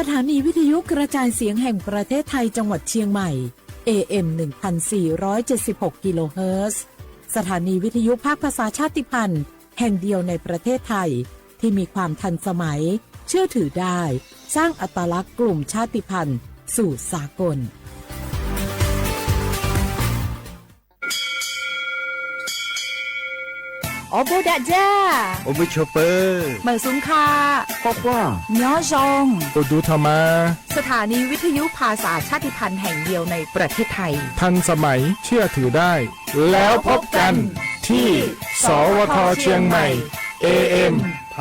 สถานีวิทยุกระจายเสียงแห่งประเทศไทยจังหวัดเชียงใหม่ เอ เอ็ม หนึ่งพันสี่ร้อยเจ็ดสิบหก กิโลเฮิรตซ์ สถานีวิทยุภาคภาษาชาติพันธุ์แห่งเดียวในประเทศไทย ที่มีความทันสมัย เชื่อถือได้ สร้างอัตลักษณ์กลุ่มชาติพันธุ์สู่สากล Ob peb dag zaj, ua peb tshua pawg, mam xub kha, quaj quaj, nyob zoo, ua du tho mas. สถานีวิทยุภาษาชาติพันธุ์แห่งเดียวในประเทศไทย ทันสมัย เชื่อถือได้ แล้วพบกันที่ สวท เชียงใหม่ เอ เอ็ม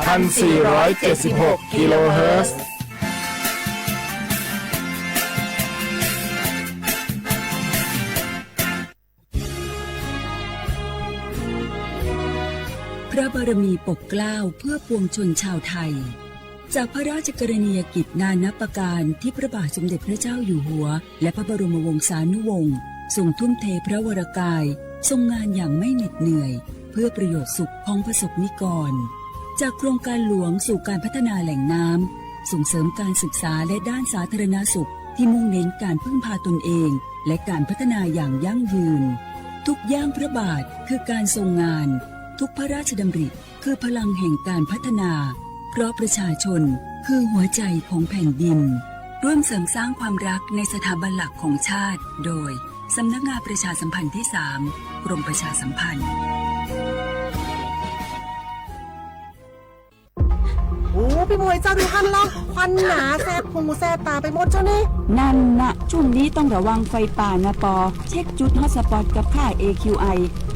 พันสี่ร้อยเจ็ดสิบหก กิโลเฮิรตซ์ พระบารมีปกเกล้าเพื่อปวงชนชาวไทย จากพระราชกรณียกิจนานับประการที่พระบาทสมเด็จพระเจ้าอยู่หัว และพระบรมวงศานุวงศ์ทรงทุ่มเทพระวรกาย ทรงงานอย่างไม่เหน็ดเหนื่อย เพื่อประโยชน์สุขของประสบนิกร จากโครงการหลวงสู่การพัฒนาแหล่งน้ำ ส่งเสริมการศึกษาและด้านสาธารณสุขที่มุ่งเน้นการพึ่งพาตนเอง และการพัฒนาอย่างยั่งยืน ทุกย่างพระบาทคือการทรงงาน ทุกพระราชดำริคือพลังแห่งการพัฒนา เพราะประชาชนคือหัวใจของแผ่นดิน ร่วมเสริมสร้างความรักในสถาบันหลักของชาติ โดย สำนักงานประชาสัมพันธ์ที่สาม กรมประชาสัมพันธ์ โอ้ พี่มวย เจ้าดูหั่นละ ควันหนาแสบหูแสบตาไปหมดเจ้านี่ นั่นนะ ช่วงนี้ต้องระวังไฟป่านะปอ เช็คจุดฮอตสปอตกับค่า เอ คิว ไอ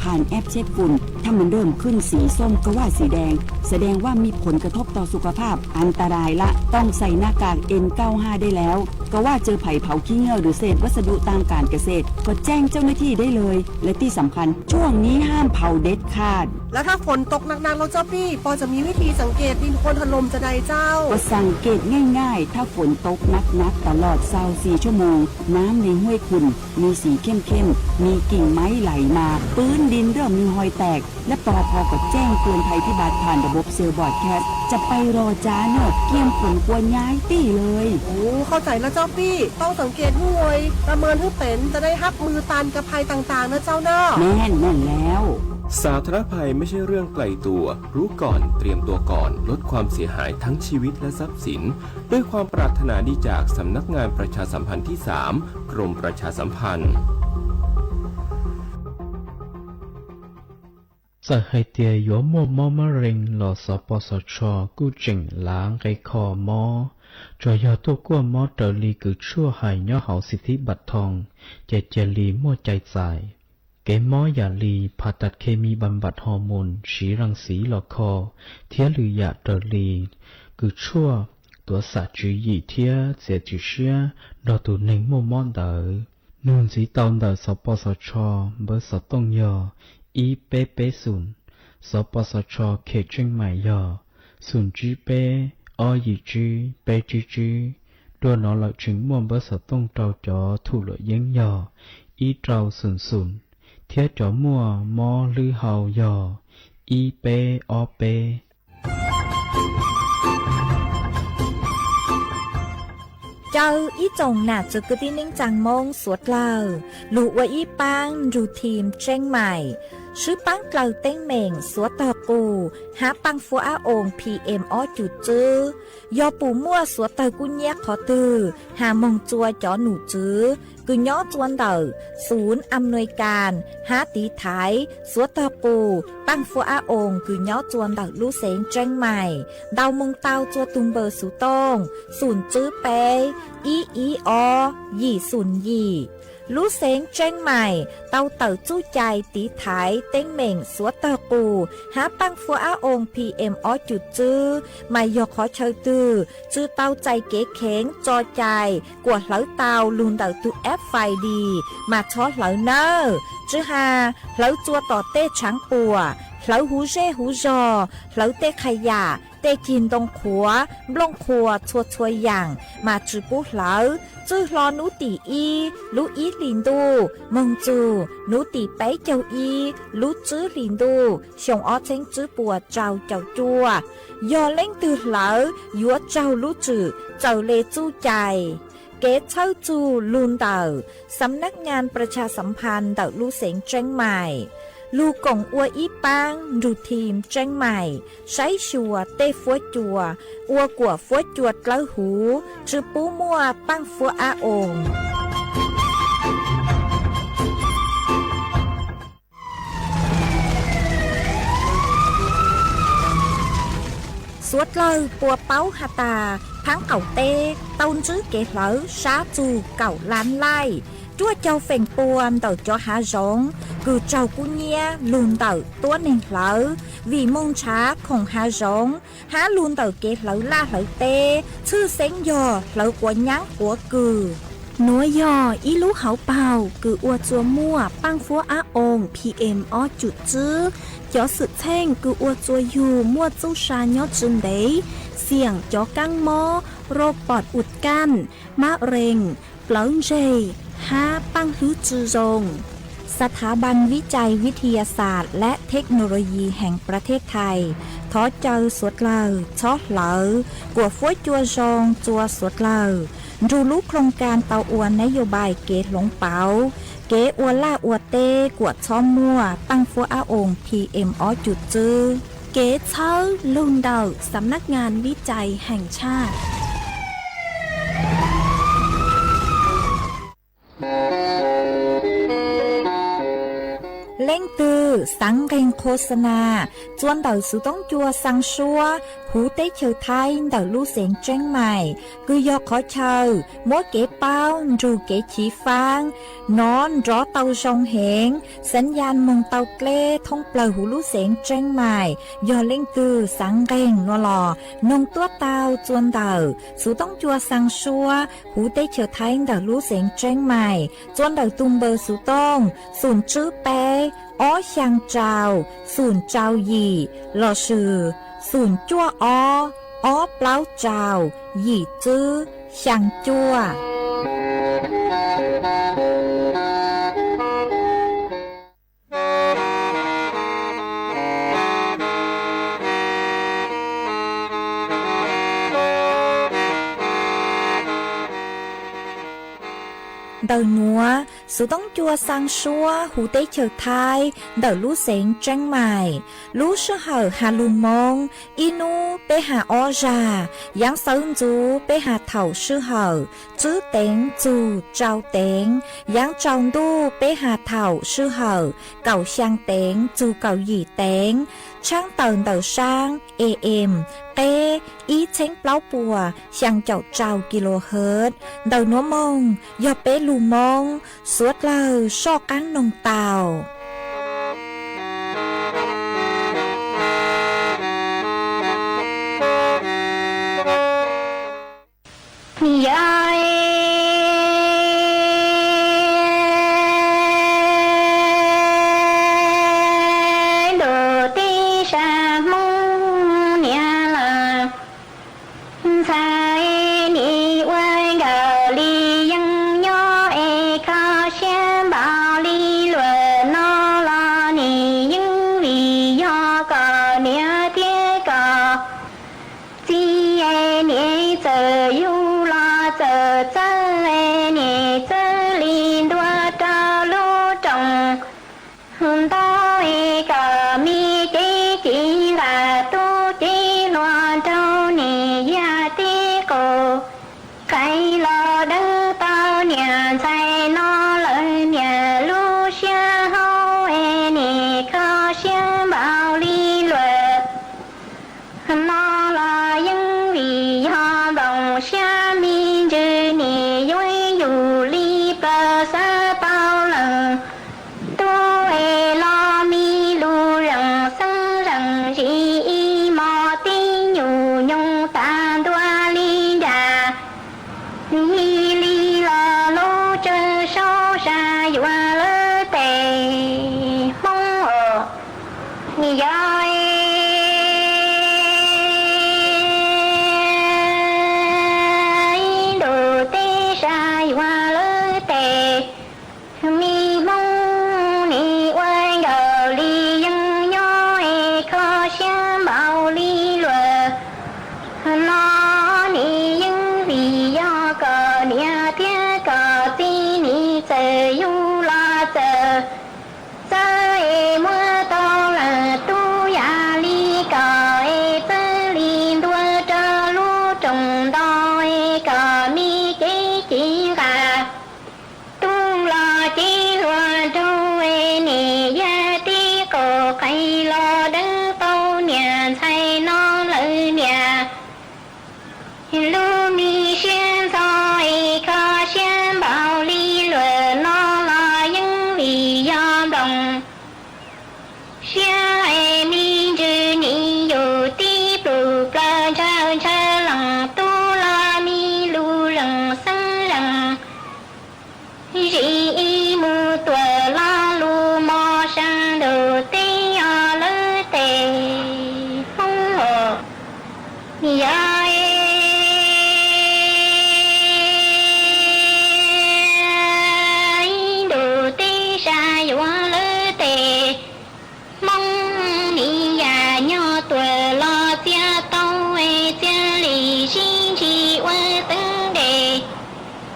ผ่านแอปเช็คฝุ่น ถ้ามันเริ่มขึ้นสีส้มก็ว่าสีแดง แสดงว่ามีผลกระทบต่อสุขภาพ อันตรายละ ต้องใส่หน้ากาก เอ็น เก้าห้า ได้แล้ว ก็ว่าเจอไผเผาขี้เง่าหรือเศษวัสดุทางการเกษตร ก็แจ้งเจ้าหน้าที่ได้เลย และที่สำคัญ ช่วงนี้ห้ามเผาเด็ดขาด แล้วถ้าฝนตกหนักๆ แล้วเจ้าปี้ ปอจะมีวิธีสังเกตดินโคลนถล่มจะใดเจ้า ก็สังเกตง่ายๆ ถ้าฝนตกหนักๆ ตลอดซาวสี่ชั่วโมง น้ำในห้วยขุ่นมีสีเข้มๆ มีกิ่งไม้ไหลมา พื้นดินเริ่มมีฮอยแตก และปอพอก็แจ้งเตือนภัยพิบัติผ่านระบบเซลล์บรอดแคสต์ จะไปรอจ้าเนอะ เกียมขนครัวย้ายตี้เลย โอ้ เข้าใจแล้วเจ้าปี้ ต้องสังเกตห้วย ประเมินให้เป็น จะได้ฮับมือต้านกับภัยต่างๆ นะเจ้าเนอะ แม่น แม่นแล้ว สาธารณภัยไม่ใช่เรื่องไกลตัว รู้ก่อน เตรียมตัวก่อน ลดความเสียหายทั้งชีวิตและทรัพย์สิน ด้วยความปรารถนาดีจากสำนักงานประชาสัมพันธ์ที่สาม กรมประชาสัมพันธ์ Txawm hais tias yuav muaj mob mab rees los xov pos xov tshos kuj tseem lav nqe kho mob, tsuas yog tuaj kuaj mob raws li kws tshuaj hais nyob hauv xib thib npam thoo, ces cia li muaj cai txais. Kev mob yam li phas tas khes mis npam npam hos moos siv ras xiv los kho, thiab lwm yam raws li kws tshuaj tuav xam tswv yim thiab txiav txim siab nrog tus neeg muaj mob ntawd. Nug ntxiv tau ntawm xov pos xov tshos npawb xov tooj yog ib peb peb xoom, xov pos xov tshos khes tseej maim yog xoom tsib peb ob yim tsib peb tsib tsib. Dua no lawm tseem muaj npawb xov tooj rau cov thum luam yeeb yog ib rau xoom xoom, thiab cov muaj mob hlwb hau yog ib peb ob peb. Caw ib tsoom nam txiv kwv tij neej tsaa Moob suav dlawg lug ua ib paab nrug thim tseeb maim, swb paab dlawg teeb meem suav tawg qus hab paaj fuab ab oos P M ob cum txwb. Yog pum muaj suav tawg kub nyiab qhov twg, has moog txua cov num tswv kws nyob txua ntawm xum am nuis kas hab tiv thaiv suav tawg qus paaj fuab ab oos kws nyob txua ntawm lub xeev tseeb maim. Ntaus moog tau txua tug npawb xuv tooj xoom tswb peb ib ib ob yim xoom yim. Lub xeev tseeb maim tau tawm txuj cai tiv thaiv teeb meem suav tawg qus hab paaj fuab ab oos P M ob cum txwb, mas yog qhov chaw twg tsw tau txais kev kheev tso cai kuas hlawv tau lug ntawm tug app Find Dis mas txhob hlawv nawb. Tsw has hlawv txua tom tej tshaav puam Hlawv huv zej huv zog, hlawv tej qhov yam, tej cig ntoo qhuav, nplooj qhuav txhua txhua yaam mas tsi pub hlawv. Txwj hlo nub tim ib lub ib hlis ntuj moog txug nub tim peb caug ib lub tswb hlis ntuj xyoo ob txheeb tswb puas rau caum cuaj. Yog leej twg hlawv yuav raug lub tswm txawm le txuj cai. Kev txhawb txug lug ntawm Xam nab ngaa pras tshas xam phas ntawm lub xeev Tseeb Mais, lug koom ua ib paab nrug thim Tseeb Mais saib xyuas tej fuab cua, ua kuas fuab cua dlawb huv, tsi pub muaj paaj fuab ab oos. Suav dlawg puas paub has tas thaab qaum teb tau ntsib kev hlawv sab txug kaum lab laij, ruaj caug feem pua ntawm cov hav zoov kws raug kub nyiab lug ntawm tuab neeg hlawv vim moog nrhav khoom hav zoov hab lug ntawm kev hlawv laj hlawv teb, tshwj xeeb yog hlawv quav nyaab quav kws. Nuav yog ib lub hauv paug kws ua txuas muaj paaj fuab ab oos P M ob cum tswb. Cov xwm txheej kws ua txuas yug muaj txuj sa nyob tsi ntev, xiam cov kaab mob, rau pom ua kaj, mab rees, plawv ntseg, hab paaj hlwb tsi zoo. ສະຖາບັນວິໄຈວິທະຍາສາດ ແລະ ເທັກໂນໂລຢີ ແຫ່ງປຣະເທດໄທ thov caw suav dlawg txhob hlawv kuas fuab cua zoo rua suav dlawg nrug lub ໂຄງການ tau ua ນະໂຍບາຍ kev hloov pauv kev ua laj ua teb kuas txhob muaj paaj fuab ab oos P M ob cum tswb. Kev txhawb lug ntawm ສຳນັກງານວິໄຈແຫ່ງຊາດ. Leej twg xaav nqeeg ໂຄສະນາ txua ntawm xuv toob cua xaa suab huv teb chaws Thaib ntawm lub xeev Tseeb Mais, kws yog qhov chaw muab kev paub nrug kev chiv faab nov nrov tau zoo heev, xaav yaj moog tau dleb thoob plawg huv lub xeev Tseeb Mais. Yog leej twg xaav nqeeg nua los noog tuab tau txua ntawm xuv toob cua xaa suab huv teb chaws Thaib ntawm lub xeev Tseeb Mais, txua ntawm tug npawb xuv tooj xum tswb peb ob xyaa rau xum rau yim lossis xum cuaj ob ob plaub rau yim tswb xyaa cuaj. Ntawm nuav, xuv toob cua xaa suab huv teb chaws Thaib ntawm lub xeev Tseeb Mais, lub sij hawm has lug Moob, ib nub peb has ob zag, yaav xawv ntxuv peb has thaum sij hawm tswb teev txug rau teev, yaav tsaus ntuj peb has thaum sij hawm kaum xyaa teev txug kaum yim teev, tshaab tawm ntawm saab A M qeb ib txheeb plaub puas xyaa caum rau kilohertz. Ntawm nuav moog yog peb lug Moob, suav dlawg soj qaab noog tau. Ntuj teb sab Hmoob niam lawm, ntxhais nim ua nkawm li yeej nyob es kho siab npaum li luag no los nim yeej vim yog kom niam thiab kom txiv es nim txawm yug los txawm txawj es nim txawj li ntua rau lub rooj ntau es kom me cev ci nqa tub cev hluas nraug nim yag tib qus. Qais los deev tau niam ntxhais no lawm niam lub siab hau es nim kho siab npaum li luag no los yeej vim yog nplooj siab me ntsws nim yuav yug li plaws xav tau leej tub es los me lug zeej xeeb zeej zis ib mos tib nyuag nyoog tas ntua li nram yig li los lub tswv saub sa yuav lawv tes Hmoob os. Yog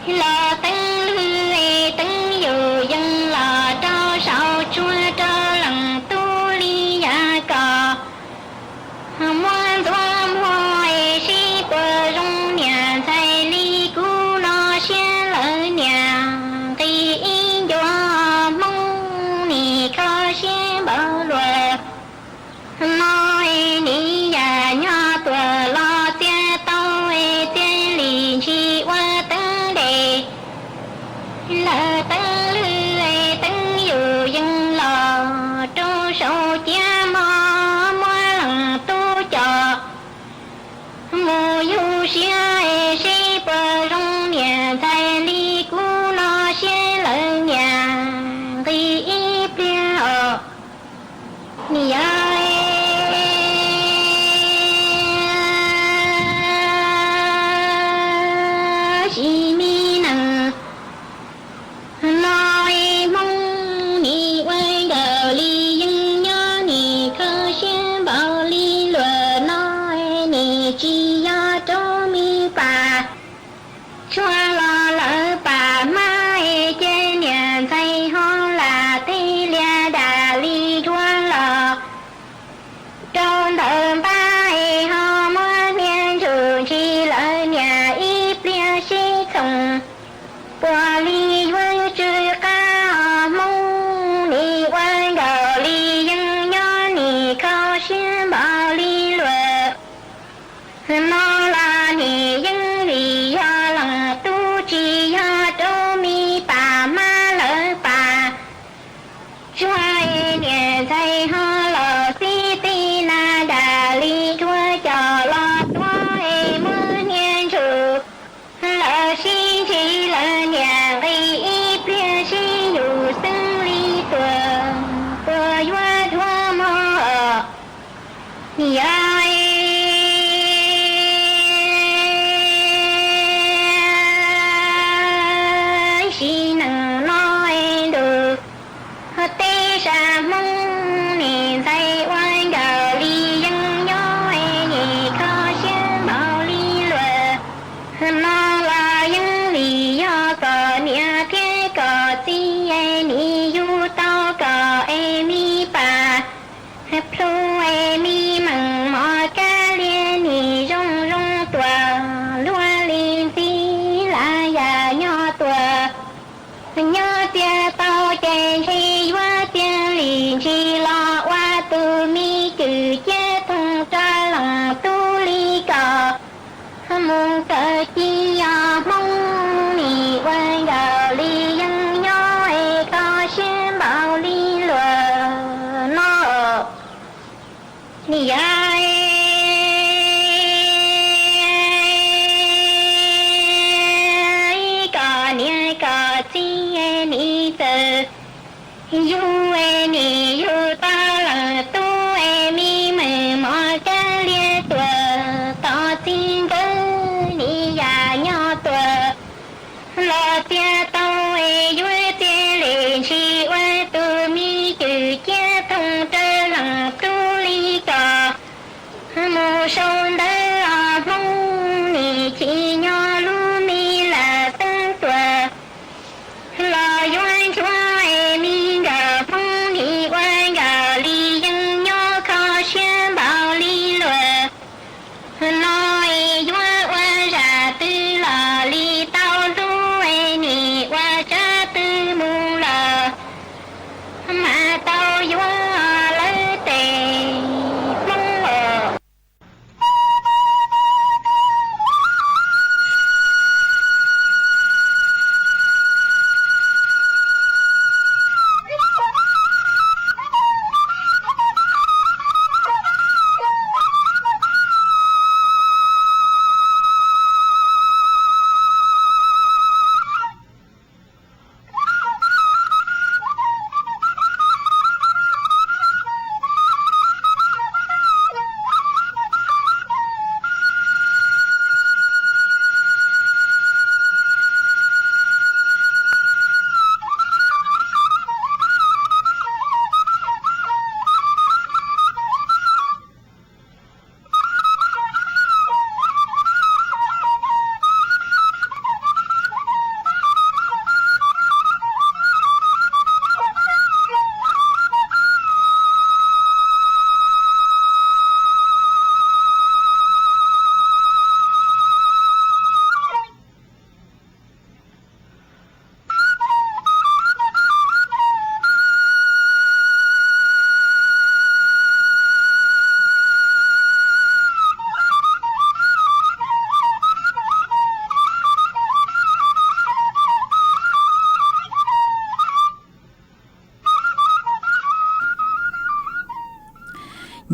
Los teeb lwg teeb yus yees los rau saum tsuag rau leej tub li yam kom muab ntxuav muag seb puas zoo niam ntxhais li kuv no siab lawm niam nqis ib ncua Hmoob nim kho siab npaum luaj no nim yam nyob tuaj los txiav tau txiav li ntsis ua teeb ntes lawm teeb lwg teeb yus yees los rau saum ciab mog muab leej tub coj mus yug siab seb puas zoo niam ntxhais li kuv no siab lawm niam nqis ib pliag os. Niam yog sis me nees no Hmoob nim ua nkaus li yeej nyob nim kho siab npaum li luag no nim tsis yog rau me pas tsuag los lawv pas hmab ces niam ntxhais ho lam tej lias dam li dhuav los rau ntawm npab ho muab hnia ntsum ntsis lawv niam ib pliag sib txhoom puas li yuav tsw qab os Hmoob nim ua nkaus li yeej nyob nim kho siab npaum li luag no los nim yeej vim yog leej tub tsis yog rau me pas hmab lawv pas tsuag niam ntxhais ho los xib tij na dam li dhuav coj los tuav muab hnia ntsum lawv sib ntsis lawv niam nqis ib pliag sib yus xeeb li tuag puas yuav dhuav mog os. Niam yog sis nees no ntuj teb sab Hmoob niam ntxhais ua nkaus li yeej nyob nim kho siab npaum li luag no los yeej vim yog kom niam thiab kom txiv nim yug tau kom es me pas plhu es me meem mos kab lias nim zoo zoo tuaj luag li ntxi las yam nyob tuaj nyob txias tau ces ntshe yuav txias li ntsis los ua tus me cwm ciab thooj rau leej tub li kom mus kawm ci os Hmoob nim ua nkaus li yeej nyob es kho siab npaum li luag no. Niam yog kom niam kom txiv nim txawm yug nim yug tau leej tub es me meem mos kab lias tuaj tos txiv nkawd nim yam nyob tuaj los txias tau es yuav txias li ntsis ua tus me cwm ciab thooj rau leej tub li kom mus sau ntawv os Hmoob nim chim nyob lub me lam xeeb tuaj los yuav nchuav es me nkawm Hmoob nim ua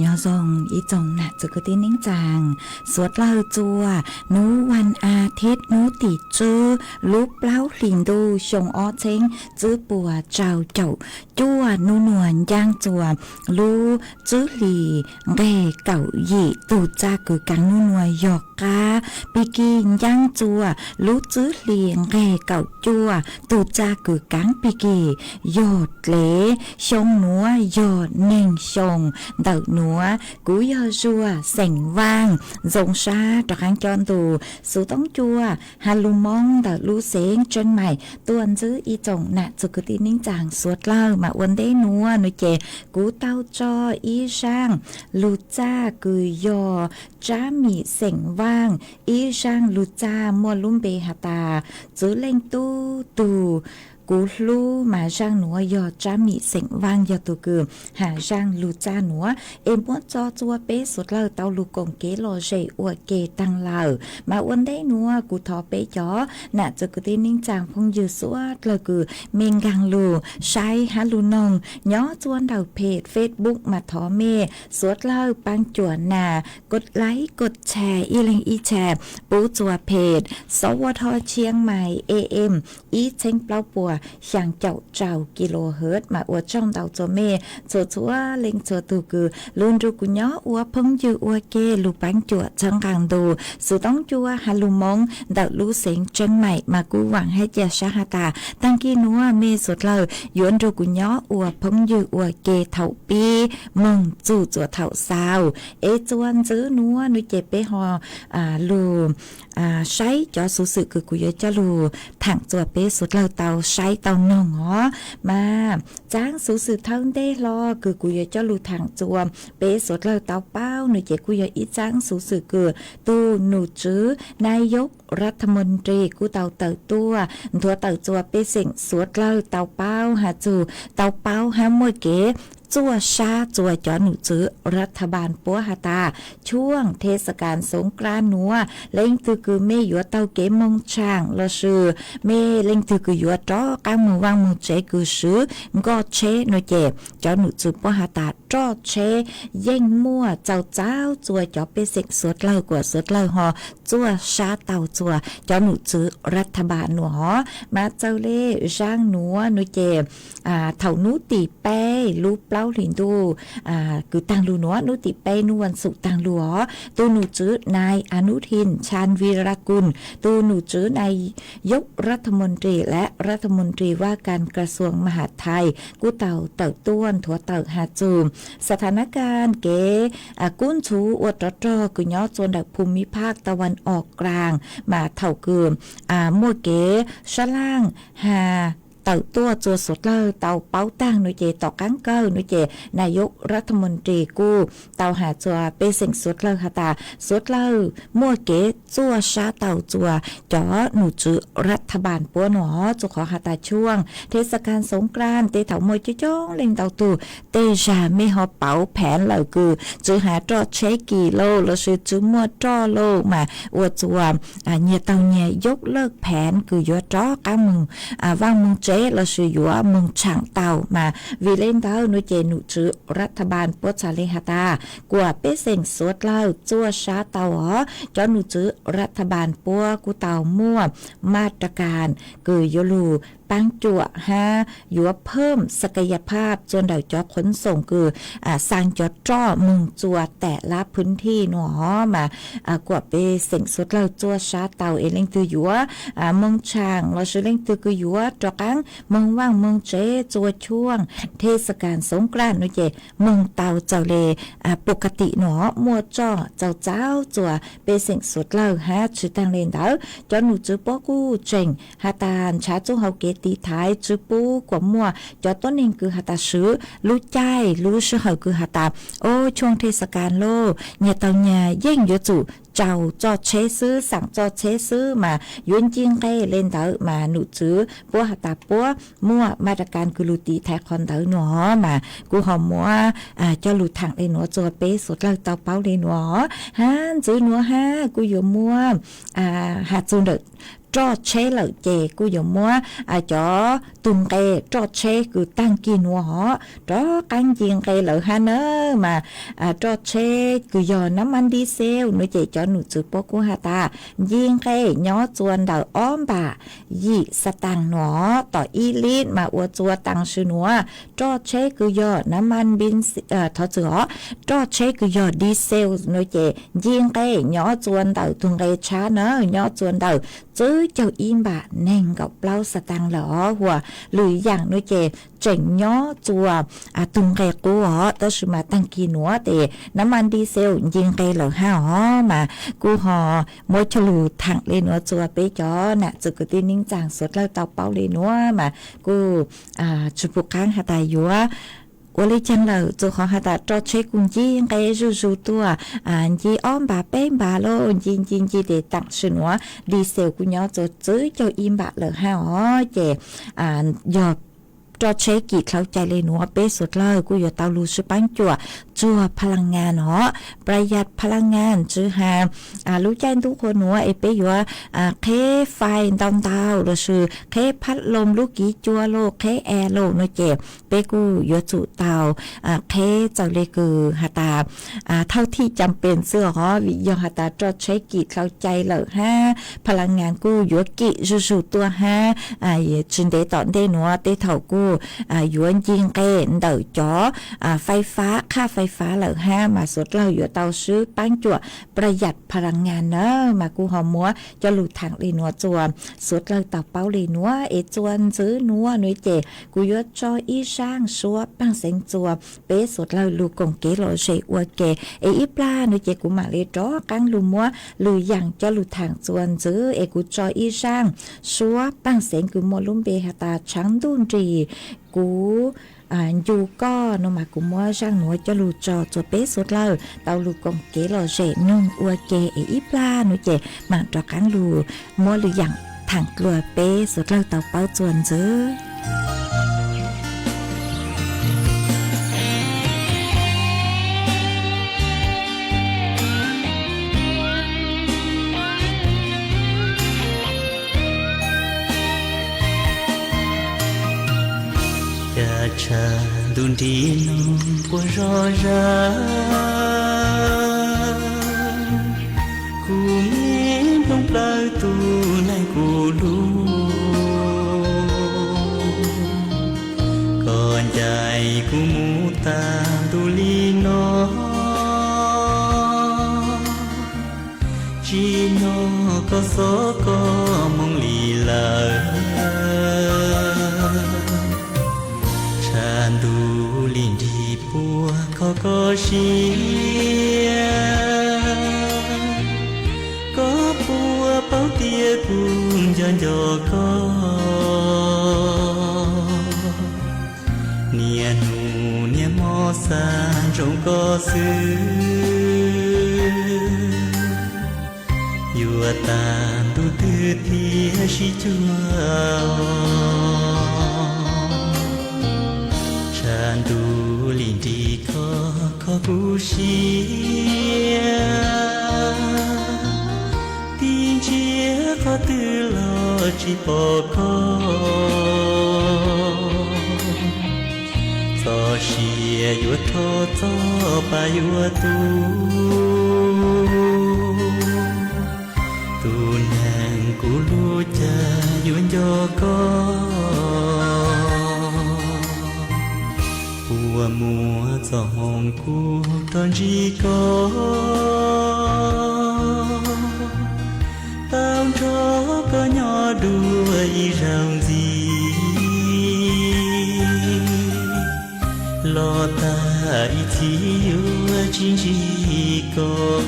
Nyob zoo ib tsoom nam txiv kwv tij neej tsaa, suav dlawg txua hnub vas as thiv hnub tim tswb lub plaub hlis ntuj xyoo ob txheeb tswb puas rau caum cuaj, nub nuav ncaaj txua lub tswb hlis nqeg kaum yim. Tug txaj kws kaav nub nuav yog qaab pig kig, ncaaj txua lub tswb hlis nqeg kaum cuaj. Tug txaj kws kaav pig kig yog dlev, xyoo nuav yog neeg xyoo, ntawm nuav kuv yog Zuag xeem Vaaj, zoo sab rov qaab coj ntu xuv toob cua has lug Moob ntawm lub xeev Tseeb Maim tuaj ntsib ib tsoom nam txiv kwv tij neej tsaa suav dlawg. Mas ua ntej nuav nuav ces kuv tau tso ib zaaj lug txaj kws yog Tsab Mim xeem Vaaj, ib zaaj lug txaj muaj lub npe has tas Txwv Leej Tub Tug Kuv Hlub. Mas zaaj nuav yog Tsab Mim xeem Vaaj yog tug kws has zaaj lug txaj nuav, es muab tso txua peb suav dlawg tau lug koom kev lom zem ua ke taag lawm. Mas ua ntej nuav kuv thov peb cov nam txiv kwv tij neej tsaa phooj ywg suav dlawg kws mej nkaag lug saib hab lug noog nyob txua ntawm phem Facebook mas thov mej suav dlawg paab cuam nas kos laib kos tshas ib leeg ib tshas pub txua phem Sov Ua Tho Tshiab Mais A M ib txheeb plaub puas xyaa caum rau kilohertz. Mas ua tsaug ntau txua mej txhua txhua leej txhua tug kws lug nrug kuv nyob ua phooj ywg ua ke lug paab cuam txhawb nqaa ntu xuv toob cua has lug Moob ntawm lub xeev Tseeb Maim. Mas kuv vaam hab ca sab has tas taag kis nuav mej suav dlawg yuav nrug kuv nyob ua phooj ywg ua ke thaum pib moog txug txua thaum xaus. Es txua ntxiv nuav nuav ces peb ho lug saib cov xuv xwm kws kuv yuav coj lug thaam txua peb suav dlawg tau saib tau noog os. Mas tsaab xuv xwm thawj ntej hlo kws kuv yuav coj lug thaam txua peb suav dlawg tau paub nuav ces kuj yog ib tsaab xuv xwm kws tug num tswv Nayok Rathamondri kuj tau tawm tuaj nthuav tawm txua pej xeem suav dlawg tau paub has txug, tau paub hab muaj kev txuaj sab txua cov num tswv rathaban puab has tas, chuaj thej xa kas xoov kras nuav leej twg kws mej yuav taug kev moog tshaam lossis mej leej twg kws yuav rov qaab moog vaaj moog tsev kws swv nkoj tsheb nuav ces cov num tswv puab has tas roj tsheb yeej muaj txaus txaus txua cov pej xeem suav dlawg kuas suav dlawg ho txuaj sab tau txua cov num tswv rathaban nuav os. Mas txawm le zaaj nuav nuav ces thaum nub tim peb lub plaub hlis ntuj kws taag lug nuav, nub tim peb nub vas xuv taag lug os, tug num tswv Nai Anuthin Chanvirakul, tug num tswv Nayok Rathamondri le Rathamondri Vakas Krasuam Mahathai kuj tau tawm tuaj nthuav tawm has txug sa tha na kas kev kub ntxhuv ua rov rog kws nyob txua ntawm Phumiphaak Tawaan Oom Kaas. Mas thaum kws muaj kev sab laaj has tawm tuaj txua suav dlawg tau paub taag nuav ces tom qaab kawg nuav ces Nayok Rathamondri kuj tau has txua pej xeem suav dlawg has tas suav dlawg muaj kev txuaj sab tau txua cov num tswv rathaban puab nuav os, txug qhov has tas chuaj thej xa kas xoov kras tej thaum muaj coob coob leej ntau tug tej zag mej ho pauv pheev lawm kws tswv has roj tsheb kis lauj lossis tswv muaj roj lauj mas ua txua nyias taug nyias yog lawj pheev kws yuav rov qaab moog vaaj moog tsev lossis yuav moog tshaam tau. Mas vim le ntawd nuav ces num tswv rathaban puab txhad le has tas kuas pej xeem suav dlawg txuaj sab tau os, cov num tswv rathaban puab kuj tau muaj maj ra kas kws yuav lug paab cuam hab yuav phwm sa ka ya phaj txua ntawm cov khuv xoom kws xaa cov roj moog txua tam lab phwb thij nuav os. Mas kuas pej xeem suav dlawg txuaj sab tau es leej twg yuav moog tshaam lossis leej twg kws yuav rov qaab moog vaaj moog tsev txua chuaj thej xa kas xoov kras nuav ces moog tau txawm le pus ka tim nuav muaj roj txaus txaus txua pej xeem suav dlawg hab tsi taag le ntawd cov num tswv puab kuj tseem has tas nrhav txuj hau kev tiv thaiv tswv pub kuas muaj cov tuab neeg kws has tas swv lub caij lub sij hawm kws has tas o chuaj thej xa kas lauj nyias taug nyias yeej yuav tsum tsaus txoj tsheb xwb, xaam txoj tsheb xwb mas yuav nce nqe le ntawd mas num tswv puab has tas puab muaj maj ra kas kws lug tiv thaiv qhov ntawd nuav os. Mas kuj ho muab coj lug thaam le nuav txua peb suav dlawg tau paub le nuav os. Hab ntxiv nuav hab kuj yuav muab has txug ntawm roj tsheb lawm ces kuj yuav muab cov tug nqe roj tsheb kws taag kis nuav hov rov qaab nce nqe lawm hab na. Mas roj tsheb kws yog nab mab dib xev nuav ces cov num txwv puab kuj has tas nce nqe nyob txua ntawm ob npam yim xav taag nuav tom ib lit mas ua txua taag sim nuav roj tsheb kws yog nab mab, thov txwv hov, roj tsheb kws yog dib xev nuav ces nce nqe nyob txua ntawm tug nqe tshab na, nyob txua ntawm tswv caug ib npam neeg nkaum plaub xav taag lawm hov. Huas lwm yaam nuav ces tseem nyob txua tug nqe qub hov, tab sis mas taag kis nuav ces nab mab dib xev nce nqe lawm hab hov. Mas kuj ho muab coj lug thaam le nuav txua peb cov nam txiv kwv tij neej tsaa suav dlawg tau paub le nuav mas kuj tsi pum qaab has tas yuav ua le caag lawm, txug qhov has tas roj tsheb kuj nce nqe zuj zus tuaj, nce ob npam peb npam lauj, nce nce nce tes taam sim nuav dib xev kuj nyob txua tswv caug ib npam lawm hab hov. Ces yog roj tsheb kim dlhau cai le nuav peb suav dlawg kuj yuav tau lug swb paab cuam txuag pha laj ngaa no, pla yaj pha laj ngaa, tsi has lub caij ntuj qhua nuav es peb yuav qheb fais ntau ntau lossis qheb phab loo lub kiv cua lauj, qheb es lauj no ces peb kuj yuav tsum tau qheb txawm le kws has tas thauj thij cam pes xwb hov, vim yog has tas roj tsheb kim dlhau cai lawm hab pha laj ngaa kuj yuav kim zuj zus tuaj hab. Tsi ntev tom ntej nuav tej thaum kuj yuav nce nqe ntawm cov fais fab, qhaj fais fab lawm hab mas suav dlawg yuav tau swb paab cuam pla yaj pha laj ngaa na. Mas kuj ho muab coj lug thaam le nuav txua suav dlawg tau paub le nuav es txua ntxwv nuav nuav ces kuv yuav tso ib zaaj suab paaj xeev txua peb suav dlawg lug koom kev lom zem ua ke es ib plag nuav ces kuv maam le rov qaab lug muab lwm yaam coj lug thaam txua ntxwv es kuv tso ib zaaj suab paaj xeev kws muaj lub npe has tas Tshaav Ntuj Nrig Kuv Ncu Koj no mas kuv muab zaaj nuav coj lug tso txua peb suav dlawg tau lug koom kev lom zem noog ua ke es ib plag nuav ces maam rov qaab lug muab lwm yaam thaam dlua peb suav dlawg tau paub txua ntxwv. Cas tshav ntuj nrig noog quas zog zag, kuv me nplooj plawv tus neeg kuv lug. Koj ncaim kuv mus tag ntuj li no, tsi nyob koj xob koj moog li lawm. Tshav ntuj li nrig puag kho koj siab, koj puas paub tias kuv nco nco koj. Niaj hnub niaj hmo xav ntsoov koj xwb, yuav tag ntuj twg thiaj sib cuag. Tshav ntuj li nrig kho kho kuv siab, tib ntsiav qhov twg los tsis pom koj. Txoj sia yuav rho txoj pa yuav tu, tus neeg kuv lub caij yuav nco koj. Puas muaj txoj hmoo kuv rov ntsib koj, tau nrog koj nyob dua ib zaug ntxiv. Los tag ib txhis yuav tsis ntsib koj,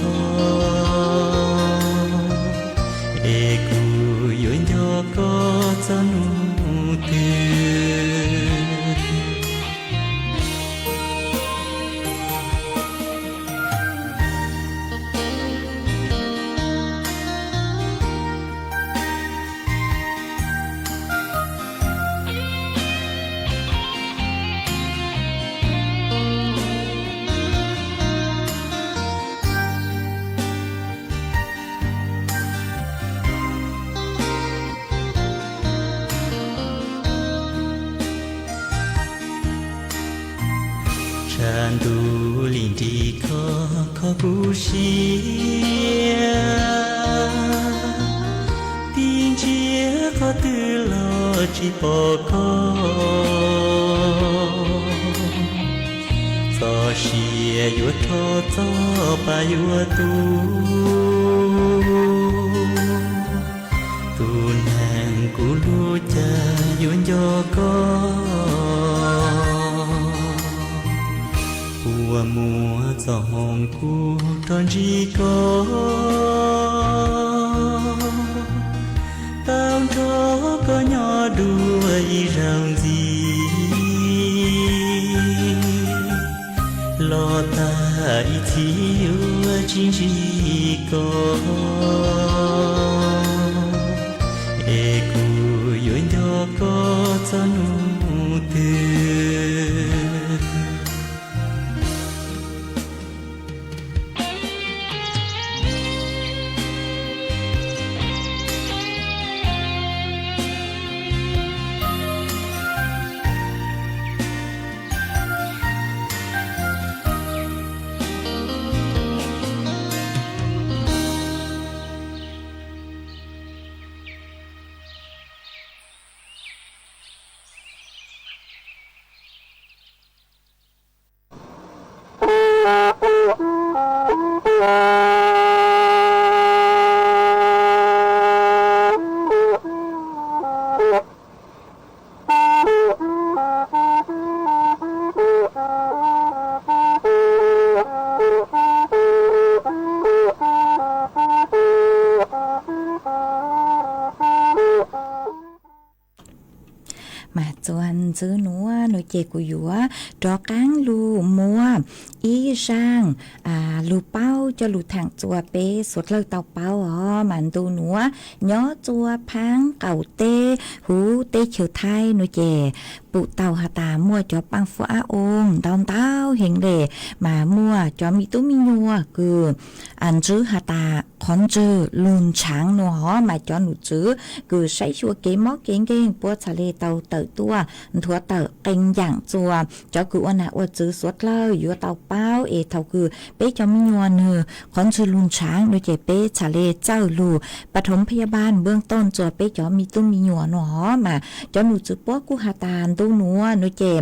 es kuv yuav nco koj txog nub twg. Ntuj li nrig kho, kho kuv siab, tib ntsiab qhov twg los tsis pom koj. Txoj sia yuav rho txog pab yuav tu, tus neeg kuv hlub cas yuav nco koj. Kua muag txoj hmoov kuv rov ntsib koj, tau nrog koj nyob dua ib zaug ntxiv. Los tag ib txhis yuav tsis ntsib koj, es kuv yuav nco koj txog hnub twg. Mas txuas ntxiv nuav nuav ces kuv yuav rov qaab lug muab ib zaaj lug paub coj lug thaam txuas peb suav dlawg tau paub os. Mas ntu nuav nyob txuas phaab qaum teb huv teb chaws Thaib nuav ces pum tau has tas muaj cov paaj fuab ab oo ntau ntau heev le, mas muaj cov me tub me nyuam kws ntsib has tas qhov ntswg lug ntshaav nuav hov, mas cov num tswv kws saib xyuas kev mob kev nkeeg puab txhad le tau tawm tuaj nthuav tawm qee yaam txuas. Cov kws ua nam ua txwv suav dlawg yuav tau paub es thaum kws peb cov me nyuam nwg qhov ntswg lug ntshaav nuav ces peb txhad le txawj lug pas thoov phaj yaj npaaj npuaj tooj txuas peb cov me tub me nyuam nuav hov. Mas cov num tswv puab kuj has tas ntu nuav nuav ces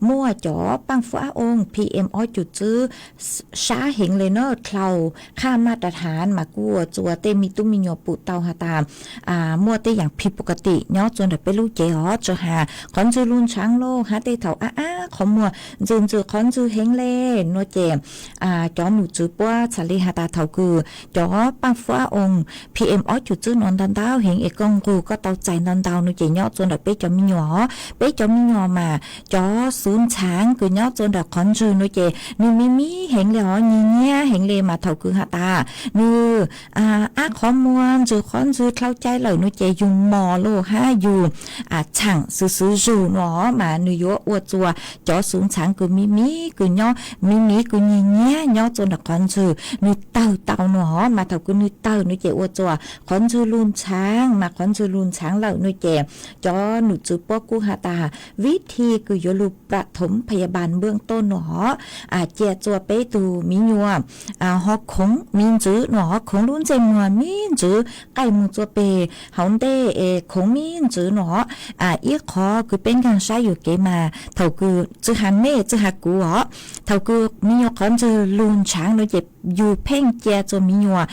muaj cov paaj fuab ab oo P M ob cum tsib sab heev le na, dlhau qhaj maj ras hav mas kuj ua txuas tej me tub me nyuam pum tau has tas muaj tej yaam phim pum ka tim nyob txuas ntawm peb lub cev hov, tsi has qhov ntswg lug ntshaav lauj hab tej thaum ab ab qhov muag, ntsws ntsws qhov ntswg heev le nuav ces cov num tswv puab txhad le has tas thaum kws cov paaj fuab ab oo P M ob cum tsib nuav ntau ntau heev es koj nqug koj tau txais ntau ntau nuav ces nyob txuas ntawm peb cov me nyuam hov. Peb cov me nyuam mas cov xuv ntxhaav kws nyob txuas ntawm qhov ntswg nuav ces nwg me me heev le hov, nyiag nyiab heev le mas thaum kws has tas nwg ab qhov muag ntsws qhov ntswg dlhau cai lawm nuav ces yug mos lauj hab yug txhaam xwv xwv zug nuav hov mas nwg yuav ua txuas cov xuv ntxhaav kws me me kws nyob me me kws nyiag nyiab nyob txuas ntawm qhov ntswg nwg tawg tau nuav hov. Mas thaum kws nwg tawg nuav ces ua txuas qhov ntswg lug ntshaav, mas qhov ntswg lug ntshaav lawm nuav ces cov num tswv puab kuj has tas vib thi kws yuav lug pas thoov phaj yaj npaaj npuaj tooj nuav hov, cia txuas peb tug me nyuam ho khoov me ntxwv nuav hov, khoov lub ntsej muag me ntxwv qaij moog txuas peg hauv ntej es khoov me ntxwv nuav hov. Ib qhov kws peb nkaag saib yuam kev mas thaum kws tsi has mej tsi has kuv hov, thaum kws me nyuam qhov ntswg lug ntshaav nuav ces yug pheej cia txuas me nyuam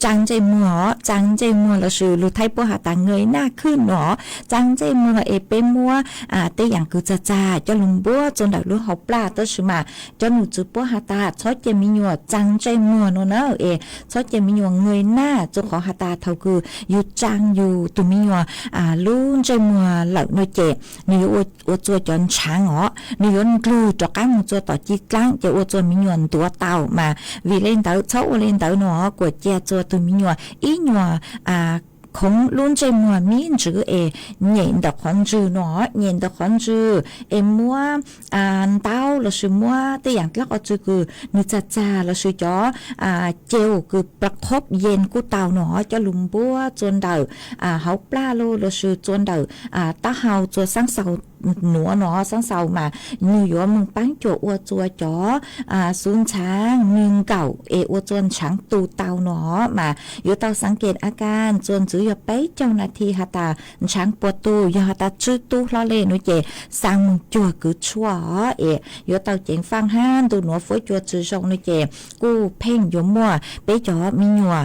tsaa ntsej muag hov, tsaa ntsej muag lossis lug Thaib puab has tas ngej naj khwj nuav hov, tsaa ntsej muag es peb muab tej yaam kws txag txag coj lug npuab txuas ntawm lub hauv plag tab sis mas cov num tswv puab has tas txhob cia me nyuam tsaa ntsej muag nuav na es txhob cia me nyuam ngej naj txuas qhov has tas thaum kws yug tsaa yug tug me nyuam lub ntsej muag lawm nuav ces nwg yuav ua txuas cov ntshaav hov, nwg yuav ndlug rov qaab moog txuas tom ci dlaab ces ua txuas me nyuam ntuav tau mas vim le ntawd txhob ua le ntawd nuav hov, kuas cia txuas tug me nyuam ib nyuam khoov lub ntsej muag me ntxwv es nyem ntawm qhov ntswg nuav hov, nyem ntawm qhov ntswg es muab ntaub lossis muab tej yaam dlaab qhov tswv kws nwg txag txag lossis cov cev kws pla khob yej kuj tau nuav hov coj lug npuab txuas ntawm hauv plag lauj lossis txuas ntawm taub hau txuas xaab xaus nuav no xab xaus mas nwg yuav moog paab cuam ua txug cov xuv ntshaav nwg nkaum es ua txug ntshaav tu tau no mas yuav tau xaav kej a ka txug ntxiv yog peb caug nas this has tas ntshaav puas tu, yog has tas tsw tu hlo le no ces xaa moog cuag kws tshuaj os es yuav tau ceev faaj hab ntu nuav fuab cua tsw zoo no ces kuj pheej yuav muaj peb cov me nyuam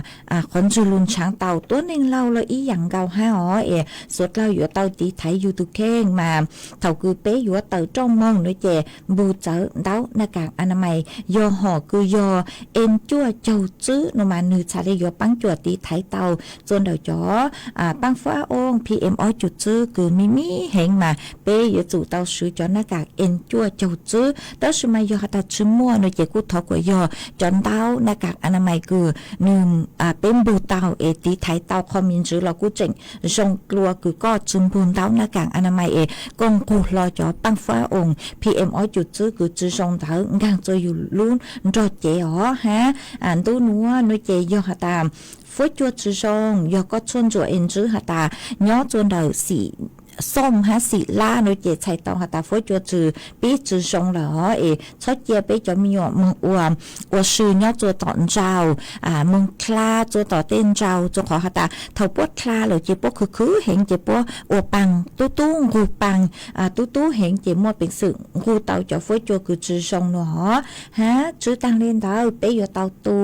qhov ntswg lug ntshaav tau tuab neeg laug los ib yaam nkaus hab os es suav dlawg yuav tau tiv thaiv yug tug kheej mas thaum kws peb yuav tawm rooj moog no ces npug txawv ntaub naj kaam a na mais yog hom kws yog en cuaj caug tswb no mas nwg txhad le yuav paab cuam tiv thaiv tau txug ntawm cov paab fuab a ooj P M ob cum tswb kws me me heev mas peb yuav tsum tau swv cov naj kaam en cuaj caug tswb. Tab sis mas yog has tas tsw muaj no ces kuj thov kuas yog cov ntaub naj kaam a na mais kws nwg peb npug tau es tiv thaiv tau qho me ntsis los kuj tseem zoo dlua kws koj tsw npug ntaub naj kaam a na mais es koj nqug hlo cov paab fuab a ooj P M ob cum tswb kws tsw zoo ntawd nkaag txug yug lub nrog cev os hab. Ntu nuav no ces yog has tas fuab cua tsw zoo, yog koj tshuaj ntsuam es ntswb has tas nyob txug ntawm xim xooj hab xim lab no ces txhais tau has tas fuab cua tsw pib tsw zoo lawm os es txhob cia peb cov me nyuam moog ua, ua si nyob txug tom ntsau, moog dlha txug tom tej ntsau txug qhov has tas thaum puab dlha lawm ces puab khwv khwv heev ces puab ua paag tub tub nqug paag, tub tub heev ces muaj peev xwm nqug tau cov fuab cua kws tsw zoo no os hab. Tswb taag le ntawd peb yuav tau tu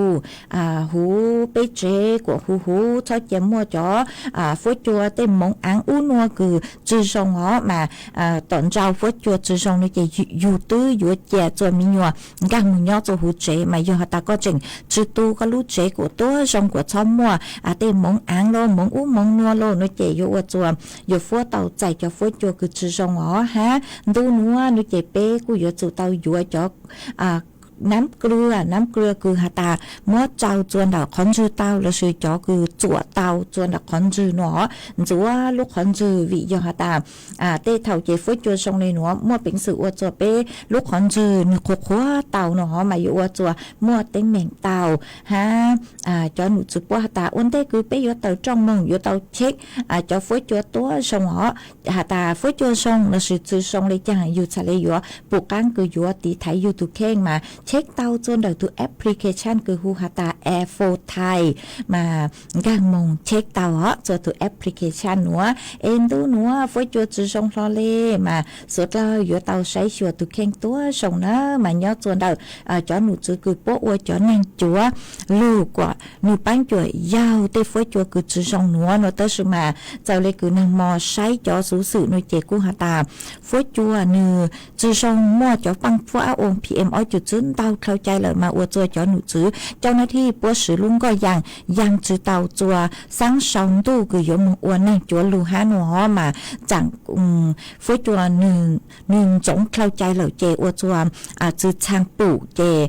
huv peb tsev kuas huv huv, txhob cia muaj cov fuab cua tej moov aav ub nua kws tsw zoo os mas tom ntsau fuab cua tsw zoo no ces yug twb yuav cia txug me nyuam nkaag moog nyob txug huv tsev mas yog has tas koj tseem tsw tu koj lub tsev kuas tuab zoo kuas txhob muaj tej moov aav lauj moov ub moov nua lauj no ces yuav ua txug yuav fuab tau txais cov fuab cua kws tsw zoo os hab. Ntu nuav no ces peb kuj yuav tsum tau yuav cov nab klua, nab klua kws has tas muab tsau txug ntawm qhov ntswg tau lossis cov kws txuam tau txug ntawm qhov ntswg no ntxuav lub qhov ntswg vim yog has tas tej thaum ces fuab cua zoo le nuav muaj peev xwm ua txug peb lub qhov ntswg nwg qhuav qhuav tau no mas yuav ua txug muaj teeb meem tau hab. Cov num tswv puab has tas ua ntej kws peb yuav tawm rooj moog yuav tau check cov fuab cua tuab zoo os, has tas fuab cua zoo lossis tsw zoo le caag yug txhad le yuav pum qaab kws yuav tiv thaiv yug tug kheej mas check tau txug ntawm tug application kws hu has tas Air Four Thai mas nkaag moog check tau os txug tug application nuav es ntu nuav fuab cua tsw zoo hlo le mas suav dlawg yuav tau saib xyuas tug kheej tuab zoo na mas nyob txug ntawm cov num tswv kws puab ua cov neeg cuav lug kuas nwg paab cuam yaug tej fuab cua kws tsw zoo nuav no tab sis mas txawm le kws nag mo saib cov xuv xwm no ces kuj has tas fuab cua nwg tsw zoo muaj cov paab fuab a ooj P M ob cum tswb ntau dlhau cai lawm mas ua txug cov num tswv cau nab thij puab swv lub nkoj yaas yaas tsw tau txug xaab sau ntuj kws yuav moog ua neeg cuav lug hab no mas tsaam fuab cua nwg ntxoov dlhau cai lawm ces ua txug tsw txhaang pum ces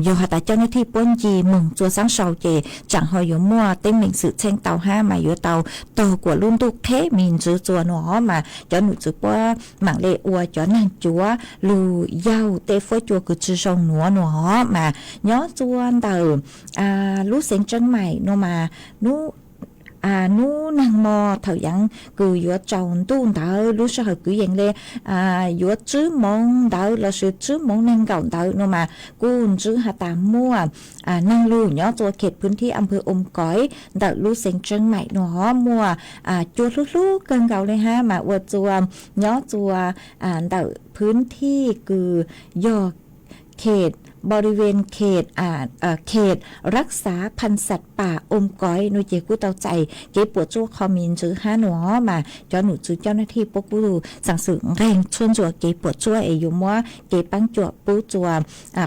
yog has tas cau nab thij puab nci moog txug xaab sau ces tsaam ho yuav muaj teeb meem xwm txheej tau hab mas yuav tau tog kuas lub ntuj qheb me ntsis txug no mas cov num tswv puab maam le ua cov neeg cuav lug yaug tej fuab cua kws tsw zoo nuav no mas nyob txug ntawm lub xeev Tseeb Maim no mas nub nag mo thaum yaav kws yuav tsaus ntuj ntawd lub sij hawm kwv yees le yuav tswb moov ntawd lossis tswb moov neeg nkaum ntawd no mas kuj ntswb has tas muaj neeg lug nyob txug khem phwv thij am pwg Oom Koiv ntawm lub xeev Tseeb Maim no muaj cua hlub hlub kawg nkaus le hab mas ua txug nyob txug ntawm phwv thij kws yog khem boriven khem khem rab xav phas xas pas Oom Koiv no ces kuj tau txais kev puam tsuaj qho me ntsis hab no mas cov num tswv cau nab thij puab kuj xaam xwm nqeeg tshuaj ntsuam kev puam tsuaj es yuav muab kev paab cuam pub txug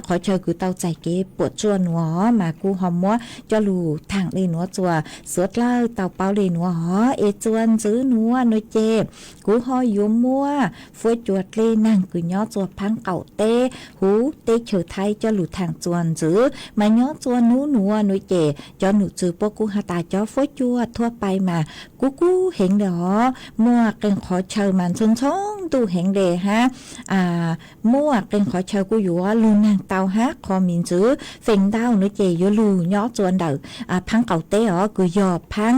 qhov chaw kws tau txais kev puam tsuaj nuav mas kuj ho muab coj lug thaam le nuav txug suav dlawg tau paub le nuav os es txug ntxiv nuav no ces kuv ho yuav muab fuab cua dlej naag kws nyob txug phaab qaum teb huv teb chaws Thaib coj lug thaam txug ntxiv mas nyob txug nub nuav no ces cov num tswv puab kuj has tas cov fuab cua thuab pai mas kub kub heev le os muaj qee qhov chaw mas ntxhoo ntxhoo ntuj heev le hab muaj qee qhov chaw kuj yuav lug naag tau hab qho miv ntxwv. Feem ntau nuav ces yuav lug nyob tsua ntawm phaab qaum teb os, kws yog phaab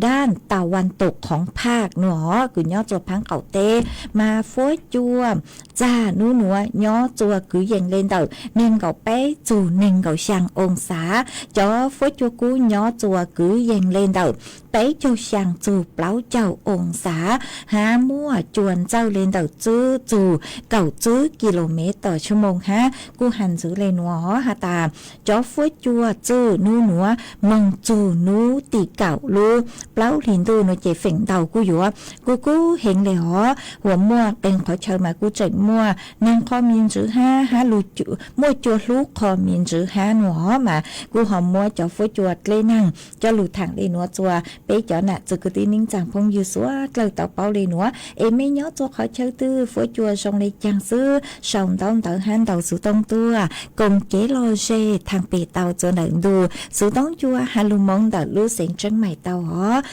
daj tau vas tus qhoov phaj nuav os, kws nyob tsua phaab qaum teb. Mas fuab cua txag nub nuav nyob tsua kwv yees le ntawm neeg nkaum peb txug neeg nkaum xyaa oo xav. Cov fuab cua kub nyob tsua kwv yees le ntawm peb caug xyaa txug plaub caug oo xav, hab muaj cua ntxawj le ntawm tswb txug kaum tswb kis lus mev tom tshuaj moos hab kuj has ntxwv le nuav os. Has tas cov fuab cua txwj nub nuav moog txug nub tim kaum lub plaub hli ntuj nuav ces feem ntau kuj yuav kuj kub heev le os. Huam muaj qee qhov chaw mas kuj tseem muaj naag qho miv ntxwv hab, hab muaj cua hlub qho miv ntxwv hab nuav os. Mas kuj ho muab cov fuab cua dleb naag coj lug thaam le nuav tsua peb cov nam txwv kwv tij neej tsaa phooj ywg suav dlawg tau paub le nuav. Es mej nyob tsua qhov chaw twg, fuab cua zoo le caag xwb, sau ntaub ntawv hab ntaus xuv tooj tuaj koom kev lom zem thaam pem tau tsua ntawm ntu xuv tooj cua has lug moov ntawm lub xeev Tseeb Maim tau os.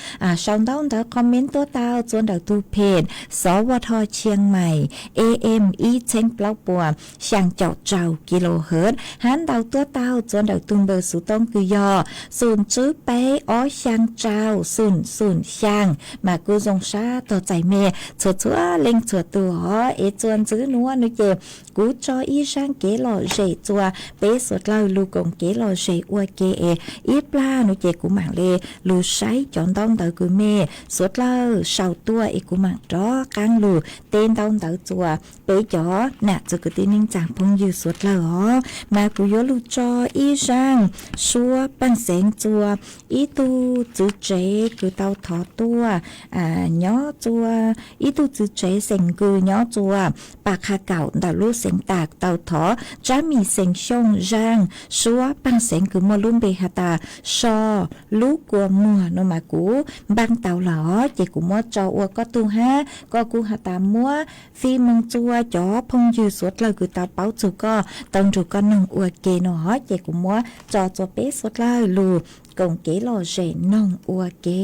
Sau ntaub ntawv comment tuaj tau tsua ntawm tug phem xov ua dho Tshiab Maim A M ib txheeb plaub puas xyaa caum rau kis lus hawv hab ntaus tuaj tau tsua ntawm tug npawb xuv tooj kws yog xum tswb peb ob xyaa rau xum xum xyaa. Mas kuj zoo sab tog txais mej txhua txhua leej txhua tug os. Es tsua ntxwv nuav nuav ces kuv tso ib zaaj kev lom zem tsua peb suav dlawg lug koom kev lom zem ua ke es ib plag nuav ces kuv maam le lug saib cov ntaub ntawv kws mej suav dlawg sau tuaj es kuv maam rov qaab lug teb ntaub ntawv tsua peb cov nam txwv kwv tij neej tsaa phooj ywg suav dlawg os. Mas kuv yuav lug tso ib zaaj suab paaj xeev tsua ib tug txwv tsev kws tau thov tuaj nyob tsua, ib tug txwv tsev xeem kws nyob tsua pas qha kaum ntawm lub xeev Tas tau thov tsab mim xeem Xyooj zaaj suab paaj xeev kws muaj lub npe has tas So Lub Kua Muag nuav mas kuv npaaj tau lawm os. Ces kuv muab tso ua koj tug hab koj kuj has tas muab fij moog tsua cov phooj ywg suav dlawg kws tau paub txug koj tau nrug koj noog ua ke nuav os. Ces kuv muab tso tsua peb suav dlawg lug koom kev lom zem noog ua ke.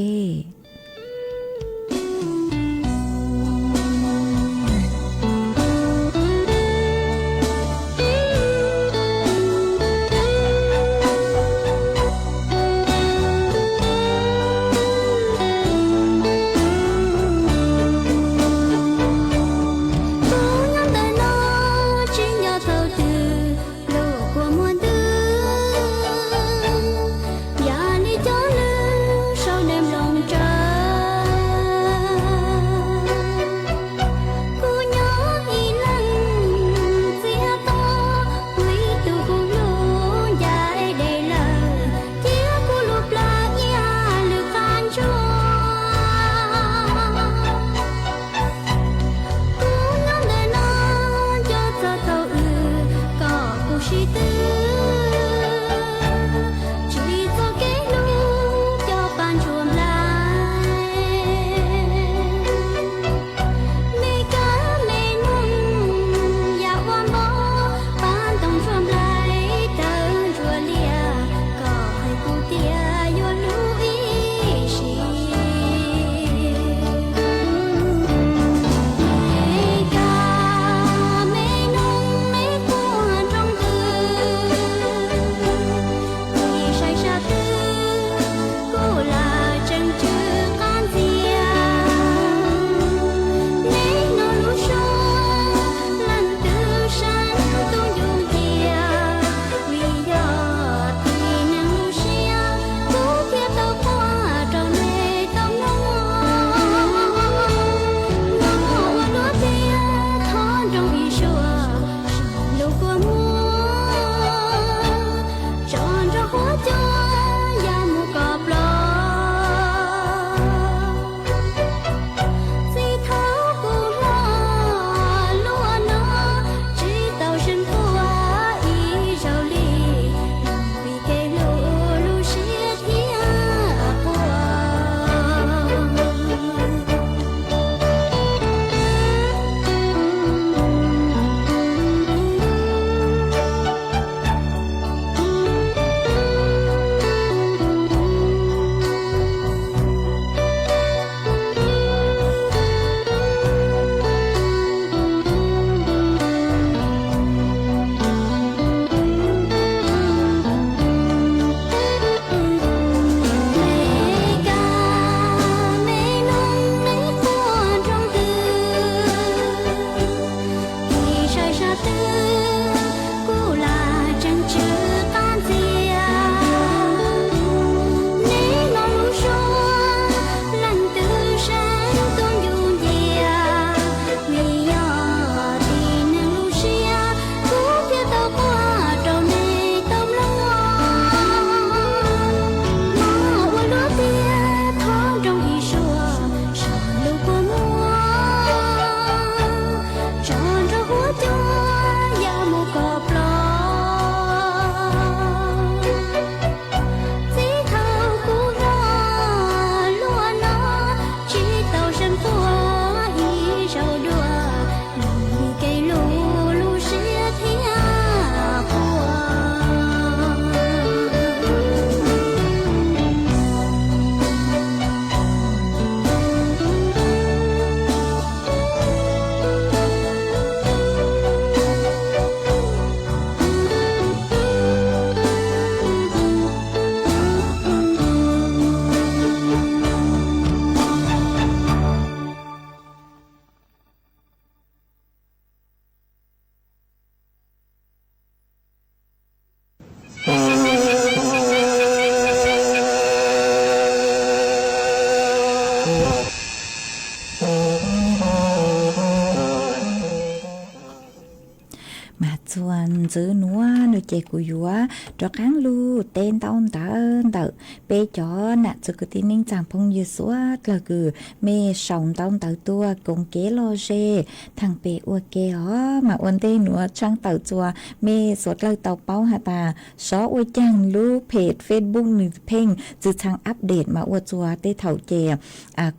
ntxwv nuav no ces kuv yuav rov qaab lug teb ntaub ntawv ntawm peb cov nam txwv kwv tij neej tsaa phooj ywg suav dlawg kws mej sau ntaub ntawv tuaj koom kev lom zem thaam pem ua ke os. Mas ua ntej nuav tshaaj tawm txuas mej suav dlawg tau paub has tas sov ua caag lub peg Facebook nwg pheej tsi txhang update mas ua txuas tej thaum ces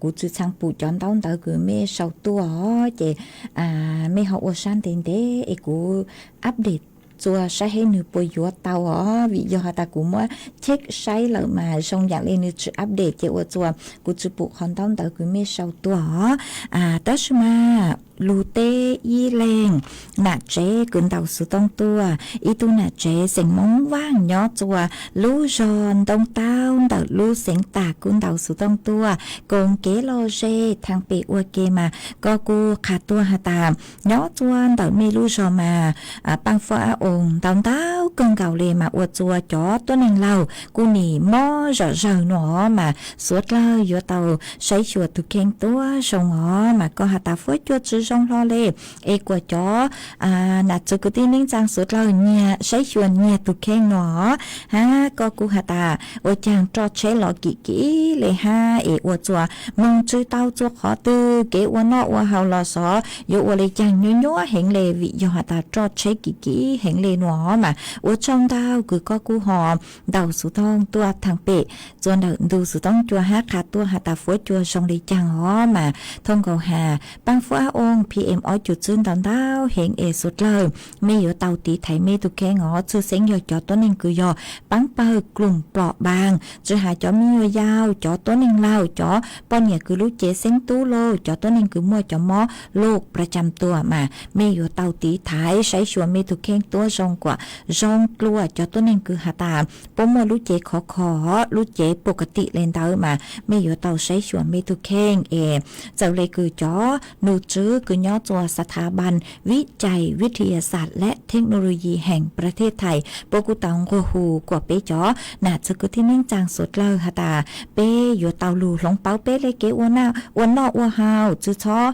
kuv tsi txhang pum cov ntaub ntawv kws mej sau tuaj os ces mej ho ua sab ntev ntev es kuv update txuas saib seb nwg puas yuav tau os. Vim yog has tas kuv muab check saib lawm mas zoo yaam le nwg tsi update ces ua txuas kuv tsi pum qhov ntaub ntawv kws mej sau tuaj os. Tab sis mas lug teb ib leeg nam tsev kws ntaus xuv tooj tuaj, ib tug nam tsev xeem Moob Vaaj nyob txuas lub zog Ntoo Taub ntawm lub xeev Tag kuj ntaus xuv tooj tuaj koom kev lom zem thaam pem ua ke mas koj kuj qha tuaj has tas nyob txuas ntawm mej lub zog mas paaj fuab ab oo ntau ntau kawg nkaus le mas ua txuas cov tuab neeg laug kuj nim mob zom zawg no os mas suav dlawg yuav tau saib xyuas tug kheej tuab zoo os mas koj has tas fuab cua tsi zoo hlo le es kuas cov nam txwv kwv tij neej tsaa suav dlawg nyiag saib xyuas nyiag tug kheej no os. Hab koj kuj has tas ua caag roj tsheb los kim kim le hab es ua txuas moog tsi tau txuas qhov twg, kev ua noj ua haus los xyov yuav ua le caag nyuaj nyuaj heev le vim yog has tas roj tsheb kim kim heev le no os mas ua tsaug ntau kws koj kuj ho ntaus xuv tooj tuaj thaam pem txuas ntawm ntu xuv tooj cua hab qha tuaj has tas fuab cua zoo le caag os mas thooj nkaus has paaj fuab ab oo P M ob cum txwb ntau ntau heev es suav dlawg mej yuav tau tiv thaiv mej tug kheej os. Txhwj xeeb yog cov tuab neeg kws yog paab pawg kloom plom npaag, tsi has cov me nyuam yaus, cov tuab neeg laug, cov poj niam kws lub cev xeeb tub lauj, cov tuab neeg kws muaj cov mob loj pra cam tuam mas mej yuav tau tiv thaiv saib xyuas mej tug kheej tuab zoo kuas zoo dlua cov tuab neeg kws has tas puab muaj lub cev khov kho, lub cev pus ka tim le ntawd mas mej yuav tau saib xyuas mej tug kheej es txawm le kws cov nus tswv kws nyob txuas Sathaban Vij Cai Vij Thia Xas lab Thej Nau Lu Yi Heem Pra Thej Thais puab kuj tau nquag hu kuas peb cov nam txwv kwv tij neej tsaa suav dlawg has tas peb yuav tau lug hloov pauv peb le kev ua noj ua haus, tsi txhob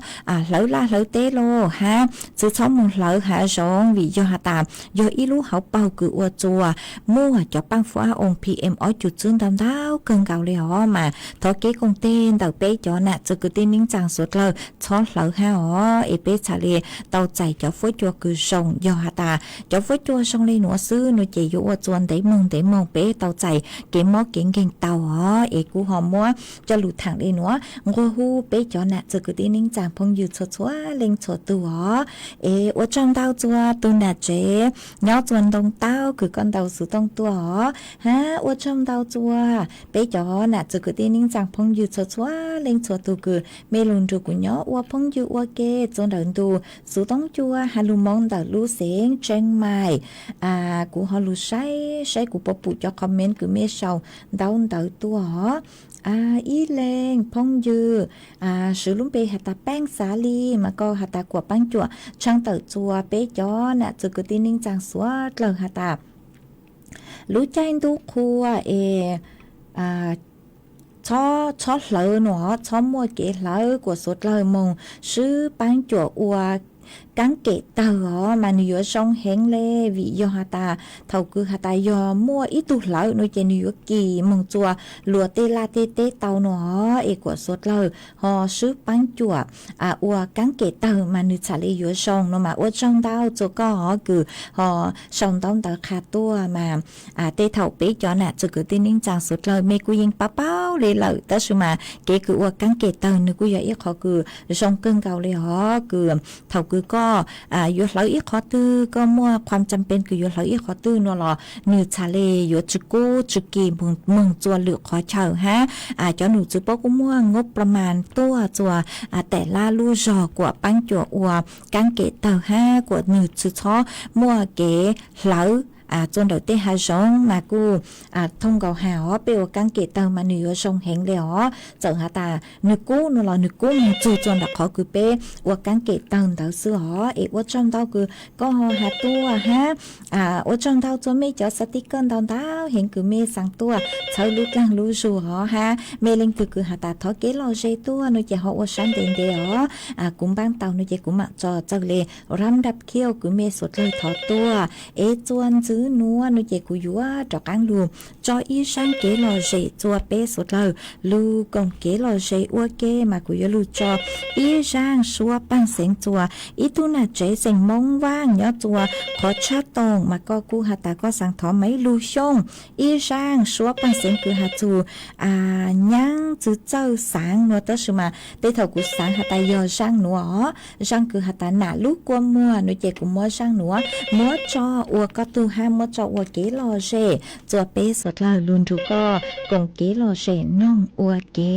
hlawv laj hlawv teb lauj hab tsi txhob moog hlawv hav zoov vim yog has tas yog ib lub hauv paug kws ua txuas muaj cov paaj fuab ab oo P M ob cum txwb ntau ntau kawg nkaus le os mas thov kev koom teg ntawm peb cov nam txwv kwv tij neej tsaa suav dlawg txhob hlawv hab os es peb txhad le tau txais cov fuab cua kws zoo. Yog has tas cov fuab cua zoo le nuav xwb no ces yuav ua txuas ntev moog ntev moog peb tau txais kev mob kev nkeeg tau os. Es kuv ho muab coj lug thaam le nuav nquag hu peb cov nam txwv kwv tij neej tsaa phooj ywg txhua txhua leej txhua tug os. Es ua tsaug ntau txuas tug nam tsev nyob txuas Ntoo Taub kws koj ntaus xuv tooj tuaj os. Hab ua tsaug ntau txuas peb cov nam txwv kwv tij neej tsaa phooj ywg txhua txhua leej txhua tug kws mej lug nrug kuv nyob ua phooj ywg ua ke txuas ntawm ntu xuv tooj cua has lug moo ntawm lub xeev Tsheej Maim. Kuv ho lug saib saib kuv puas pum cov comment kws mej sau ntaub ntawv tuaj os. Ib leeg phooj ywg swv lub npe has tas Peej Xav Li mas koj has tas kuam paab cuam tshaaj tawm txuas peb cov nam txwv kwv tij neej tsaa suav dlawg has tas lub caij ntuj qhua es txhob hlawv no, txhob muaj kev hlawv, kuam suav dlawg moog swb paab cuam ua kaab kem tawg os mas nwg yuav zoo heev le. Vim yog has tas thaum kws has tas yog muaj ib tug hlawv no ces nwg yuav kis moog txuas luas tej laj tej teb tau no es kuam suav dlawg ho swb paab cuam ua kaab kem tawg mas nwg txhad le yuav zoo no mas ua tsaug ntau txuas koj os kws ho sau ntaub ntawv qha tuaj mas tej thaum peb cov nam txwv kwv tij neej tsaa suav dlawg mej kuj yeej paub paub le lawm tab sis mas kev kws ua kaab kem tawg nwg kuj yog ib qhov kws zoo kawg nkaus le os kws thaum kws koj yuav hlawv ib qhov twg, koj muaj qhuam cam pes kws yuav hlawv ib qhov twg no los nwg txhad le yuav tsi kub tsi kis moog txuas lwm qhov chaw hab cov num txwv puab kuj muaj nkob pla mas tuaj txuas taim lab lub zog kuam paab cuam ua kaab kem tawg hab kuam nwg tsi txhob muaj kev hlawv txua ntawm tej hav zoov mas kuj thooj nkaus has os, peb ua kaab kem tawg mas nws yuav zoo heev li os. Txawm has tas nws kub no los nws kub moog txug txua ntawm qhov kws peb ua kaab kem tawg ntawd xwb os. Es ua tsaug ntau kws koj ho has tuaj hab, ua tsaug ntau txua mej cov xav tij kawj ntau ntau heev kws mej xaav tuaj txhawb lub dlaag lub zug os hab. Mej leej twg kws has tas thov kev lom zem tuaj no ces ho ua sab ntev ntev os. Kuv npaab tau no ces kuv maam tso txawg le rab dab khiauj kws mej suav dlawg thov tuaj. Es txua ntxwv nuav no ces kuv yuav rov qaab lug tso ib zaaj kev lom zem txua peb suav dlawg lug koom kev lom zem ua ke, mas kuv yuav lug tso ib zaaj suab paaj xeev txua ib tug nam tsev xeem Moob Vaaj nyob txua qhov tshab toom, mas koj kuj has tas koj xaav thov Maiv Lug Xyooj ib zaaj suab paaj xeev kws has txug nyaab txwv txawj xaav nuav, tab sis mas tej thaum kuv xaav has tas yog zaaj nuav os, zaaj kws has tas nam lub kua muag no ces kuv muab zaaj nuav muab tso ua koj tug hab muab tso ua kev lom zem txua peb suav dlawg lug nrug koj koom kev lom zem noog ua ke.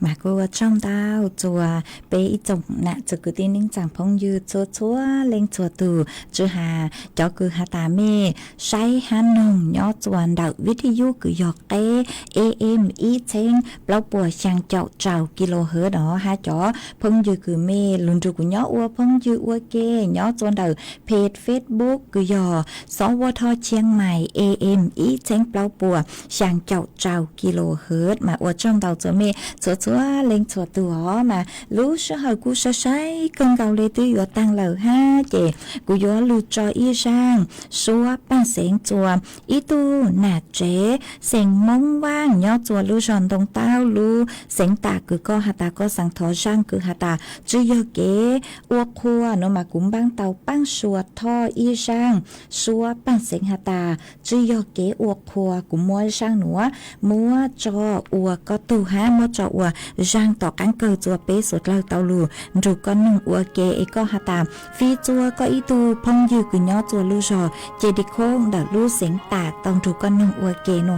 Mas kuj ua tsaug ntau txuas peb ib tsoom nam txiv kwv tij neej tsaa phooj ywg txhua txhua leej txhua tug, tsi has cov kws has tas mej saib hab noog nyob txuas ntawm vij thij yub kws yog qeb A M ib txheeb plaub puas xyaa caum rau kilohertz no, hab cov phooj ywg kws mej lug nrug kuv nyob ua phooj ywg ua ke nyob txuas ntawm peg Facebook kws yog Xob Vuab Thoj Chiang Mai A M ib txheeb plaub puas xyaa caum rau kilohertz. Mas ua tsaug ntau txuas mej txhua txhua leej txhua tug os. Mas lub sij hawm kuj sai sai kawg nkaus le twb yuav taag lawm hab, ces kuv yuav lug tso ib zaaj suab paaj xeev txuas ib tug nam tsev xeem Moob Vaaj nyob txuas lub zog Ntoo Taub lub xeev Tam kws koj has tas koj xaav thov zaaj kws has tas tsi yog kev ua qhua no mas kuv npaab tau paaj sua thoj ib zaaj suab paaj xeev has tas tsi yog kev ua qhua. Kuv muab zaaj nuav muab tso ua koj tug hab muab tso ua zaaj tom qaab kawg txuas peb suav dlawg tau lug nrug koj noog ua ke es koj has tas fij txuas koj ib tug phooj ywg kws nyob txuas lub zog Ces Di Khoob ntawm lub xeev Tam tau nrug koj noog ua ke no.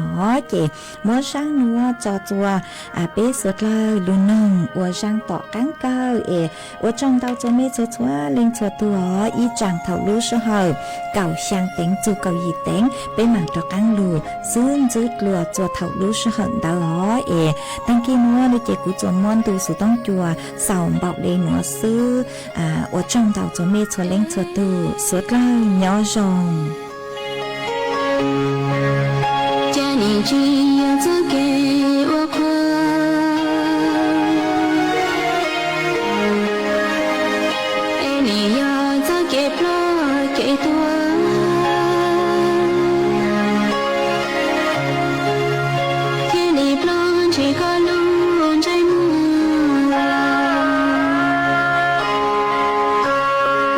Ces muab zaaj nuav tso txuas peb suav dlawg lug noog ua zaaj tom qaab kawg es ua tsaug ntau txuas mej txhua txhua leej txhua tug os. Ib tsaam thaum lub sij hawm kaum xyaa teev txug kaum yim teev peb maam rov qaab lug xub ntswb dlua txuas thaum lub sij hawm ntawd os. Es taag kis nuav ces kuv tsuas muab ntu xuv toob cua xaus npaum le nuav xwb. Ua tsaug ntau txuas mej txhua leej txhua tug, suav dlawg nyob zoo. Ces nim tsi yog txoj kev ua qhua, es nim yog txoj kev ploj kev tuag, thiaj li ploj ntshis koj lub ntsej muag,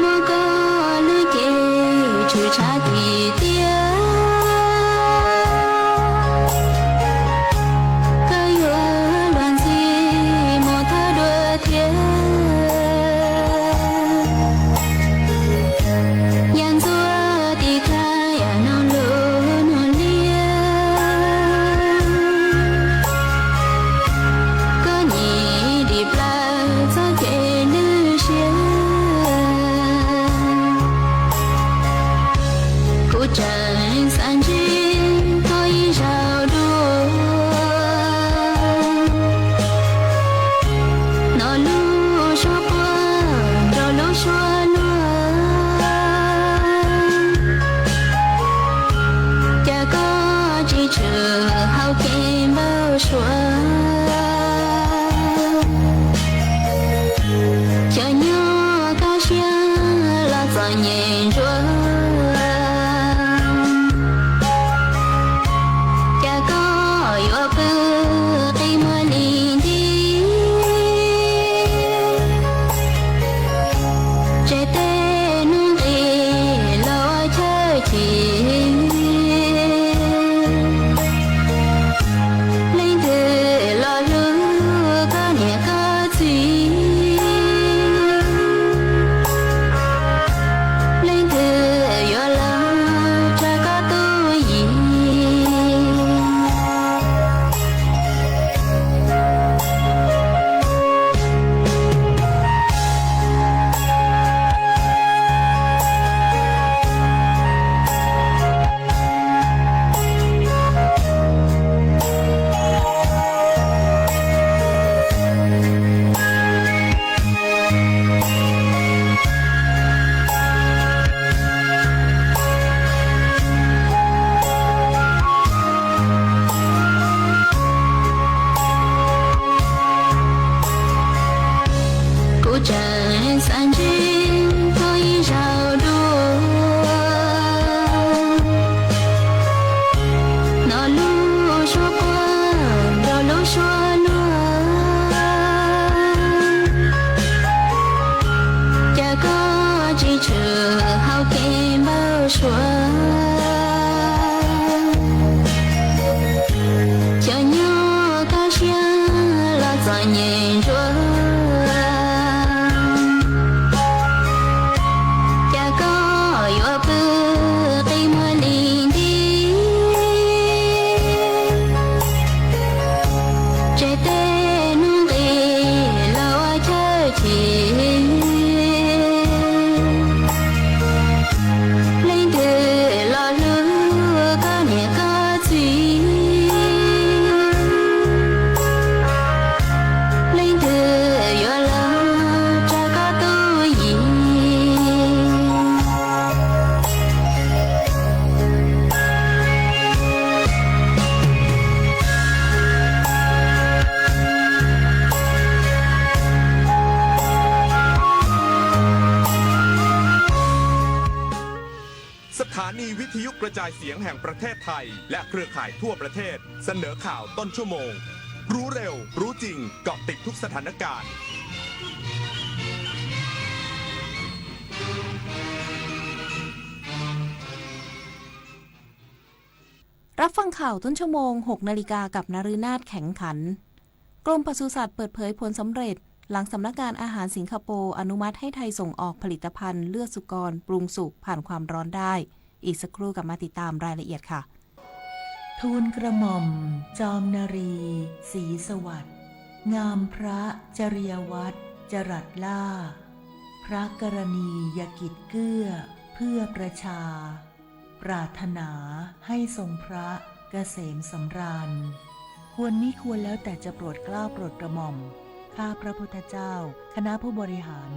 muab koj lub cev tshwm tshaj tim tiaj. Koj yuav luag ntxhi mus thawj dua thiab, yam ntxuav tim thawj yam noog lug noog liab. Koj nim dim plaws txoj kev lwj siab, kuv tseem xav ntsib koj ib zaug dua. Nov lub suab quaj nrog lub suab luag, cas koj tsis tshwm hauv kev npau suav. Xyov nyob kaj siab los txom nyem ntsuav, cas koj yuav pw qi muag li nti, tseg tej hnub nqis los ua chaw chim. Leej twg los hlub koj niam koj txiv, leej twg yuav los tsa koj tub yim. Kuv tseem xav ntsib koj ib zaug dua. Nov lub suab quaj nrog lub suab luag, cas koj tsis tshwm hauv kev npau suav. Xyov nyob kaj siab los txom nyem ntsuav, cas koj yuav pw qi muag li nti, tseg tej hnub จายเสียงแห่งประเทศไทยและเครือข่ายทั่วประเทศเสนอข่าวต้นชั่วโมง รู้เร็ว รู้จริง เกาะติดทุกสถานการณ์ รับฟังข่าวต้นชั่วโมง หกนาฬิกา กับนฤนาถ แข็งขัน กรมปศุสัตว์เปิดเผยผลสำเร็จ หลังสำนักงานอาหารสิงคโปร์อนุมัติให้ไทยส่งออกผลิตภัณฑ์เลือดสุกรปรุงสุกผ่านความร้อนได้ อีกสักครู่กลับมาติดตามรายละเอียดค่ะ ทูลกระหม่อมจอมนรีศรีสวัสดิ์ งามพระจริยวัตรจรัสล่า พระกรณียกิจเกื้อเพื่อประชา ปรารถนาให้ทรงพระเกษมสำราญ ควรมิควรแล้วแต่จะโปรดเกล้าโปรดกระหม่อม ข้าพระพุทธเจ้า คณะผู้บริหาร